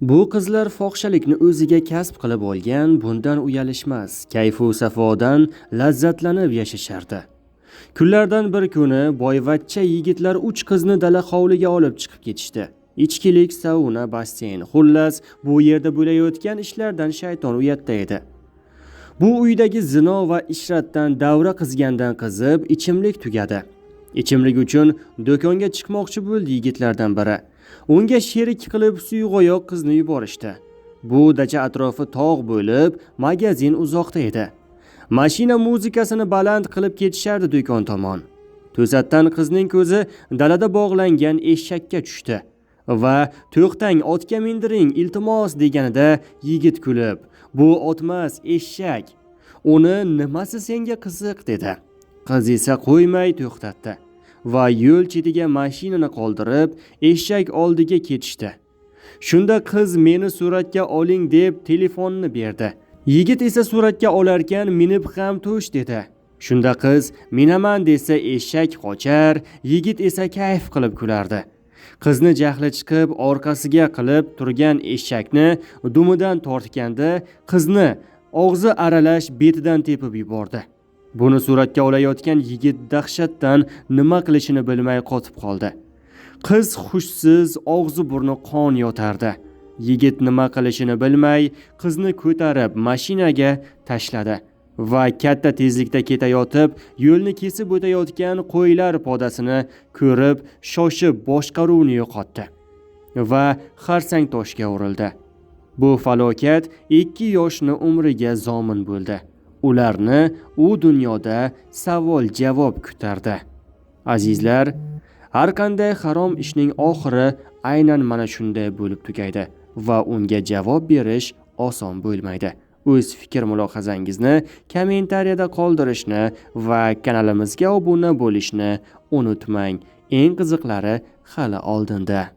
Bu qizlar fohishalikni o'ziga kasb qilib olgan, bundan uyalishmas, kayfu safodan lazzatlanib yashashardi. Kunlardan bir kuni boyvachcha yigitlar 3 qizni dala hovliga olib chiqib ketishdi. Ichkilik, sauna, basseyn, xullas, bu yerda bo'layotgan ishlardan shayton uyatda edi. Bu uydagi zino va ishratdan davra qizgandan qizib, ichimlik tugadi. Ichimlik uchun do'konga chiqmoqchi bo'ldi yigitlardan biri. Unga sherik qilib suyug'oyoq qizni yuborishdi. Bu dacha atrofi tog' bo'lib, magazin uzoqda edi. Mashina muzikasini baland qilib ketishardi do'kon tomon. To'satdan qizning ko'zi dalada bog'langan eshakka tushdi va "To'xtang, otga mindiring, iltimos" deganida yigit kulib, "Bu otmas, eshak. Uni nimasi senga qiziq?" dedi. Qiz esa qo'ymay to'xtatdi va yo'l chetiga mashinani qoldirib, eshak oldiga ketishdi. Shunda qiz meni suratga oling deb telefonni berdi. Yigit esa suratga olarkan minib ham tush dedi. Shunda qiz minaman desa eshak qochar, yigit esa kayf qilib kulardi. Qizni jahli chiqib orqasiga qilib turgan eshakni dumidan tortganda qizni og'zi aralash betidan tepib yubordi. Buni suratga olayotgan yigit dahshatdan nima qilishini bilmay qotib qoldi. Qiz hushsiz, og'zi burni qon yotardi. Yigit nima qilishini bilmay qizni ko'tarib mashinaga tashladi va katta tezlikda ketayotib yo'lni kesib o'tayotgan qo'ylar podasini ko'rib shoshib boshqaruvni yo'qotdi va xarsang toshga urildi. Bu falokat 2 yoshni umriga zomin bo'ldi. Ularni u dunyoda savol-javob kutardi. Azizlar, har qanday harom ishning oxiri aynan mana shunday bo'lib tugaydi va unga javob berish oson bo'lmaydi. O'z fikr mulohazangizni kommentariyada qoldirishni va kanalimizga obuna bo'lishni unutmang. Eng qiziqlari hali oldinda.